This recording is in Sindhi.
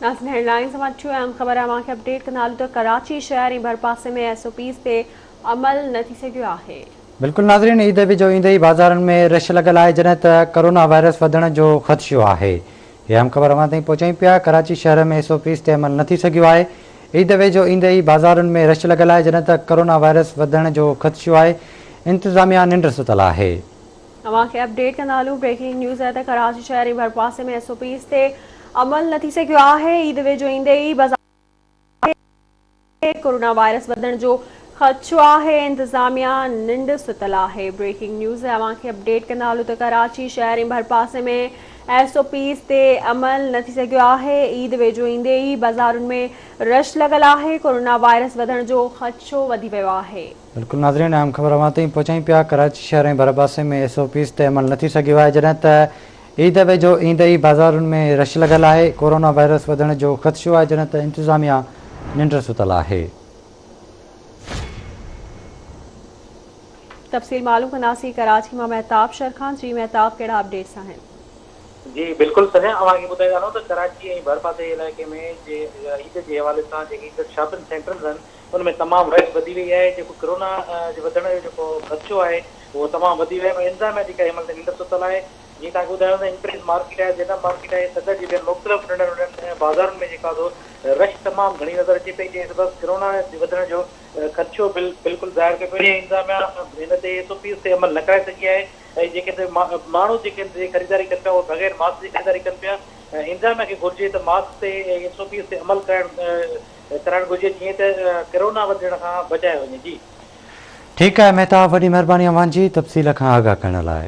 ناظرين هيڊ لائنز مان ٽيون اهم خبر اوهان کي اپڊيٽ ڪندا هلون ته ڪراچي شهر ۽ ڀرپاسي ۾ ايس او پيز تي عمل نه ٿي سگهيو آهي. بلڪل ناظرين عيد ويجهو ايندي ئي بازارن ۾ رش لڳل آهي جڏهن ته ڪرونا وائرس وڌڻ جو خدشو آهي هي اهم خبر اوهان تائين پهچايون پيا ڪراچي شهر ۾ ايس او پيز تي عمل نه ٿي سگهيو آهي عيد ويجهو ايندي ئي بازارن ۾ رش لڳل آهي جڏهن ته ڪرونا وائرس وڌڻ جو خدشو آهي انتظاميا ننڊ ستل آهي. اوهان کي اپڊيٽ ڪندا هلون بريڪنگ نيوز آهي ته ڪراچي شهر ۽ ڀرپاسي ۾ ايس او پيز تي عمل نه ٿي سگهيو آهي عيد ويجهو ايندي ئي بازار ۾ ڪورونا وائرس وڌڻ جو خدشو آهي انتظاميا ننڊ ستل آهي بريڪنگ نيوز اوهان کي اپڊيٽ ڪندا هلون ته ڪراچي شهر ۽ ڀرپاسي ۾ ايس او پيز تي عمل نه ٿي سگهيو آهي عيد ويجهو ايندي ئي بازارن ۾ رش لڳل آهي ڪورونا وائرس وڌڻ جو خدشو وڌي ويو آهي. بلڪل ناظرين اهم خبر اوهان تائين پهچايون پيا ڪراچي شهر ۽ ڀرپاسي ۾ ايس او پيز تي عمل نه ٿي سگهيو آهي جڏهن ته عيد ويجهو ايندي ئي بازارن ۾ رش لڳل آهي ڪورونا وائرس وڌڻ جو خدشو آهي جڏهن ته انتظاميا ننڊ ستل آهي. تفصيل معلوم ڪنداسين ڪراچي مان مهتاب شر کان جي مهتاب ڪهڙا اپڊيٽس آهن. جي بلڪل سنيا اوهان کي ٻڌائيندا هلون ته ڪراچي ۽ ڀرپاسي جي علائقي ۾ جي عيد جي حوالي سان جيڪي ايندڙ شاپنگ سينٽرز آهن ان ۾ تمام رش وڌي وئي آهي جيڪو ڪرونا جي وڌڻ جو جيڪو خدشو آهي اهو تمام وڌي ويو آهي پر انتظاميا جيڪا هن مهل تائين ننڊ ستل آهي جيئن توهان کي ٻڌايو ته امپريس مارڪيٽ آهي زينب مارڪيٽ آهي صدر جي ٻين مختلف ننڍن ننڍن بازارن ۾ جيڪا سو رش تمام گهڻي نظر اچي پئي جنهن سبب ڪرونا جي وڌڻ جو خدشو بلڪل ظاهر ڪيو پيو وڃي انتظاميا هن تي ايس او پيز تي عمل نه ڪرائي سگهي آهي ۽ جيڪي ماڻهو جيڪي خريداري ڪن پيا اهي بغير ماسڪ جي خريداري ڪن پيا انتظاميا کي گهرجي ته ماسڪ تي ۽ ايس او پيز تي عمل ڪرائڻ ڪرڻ گهرجي جيئن ته ڪرونا وڌڻ کان بچايو وڃي جي. ٺيڪ آهي مهتاب وڏي مهرباني اوهان جي تفصيل کان آگاهه ڪرڻ لاء.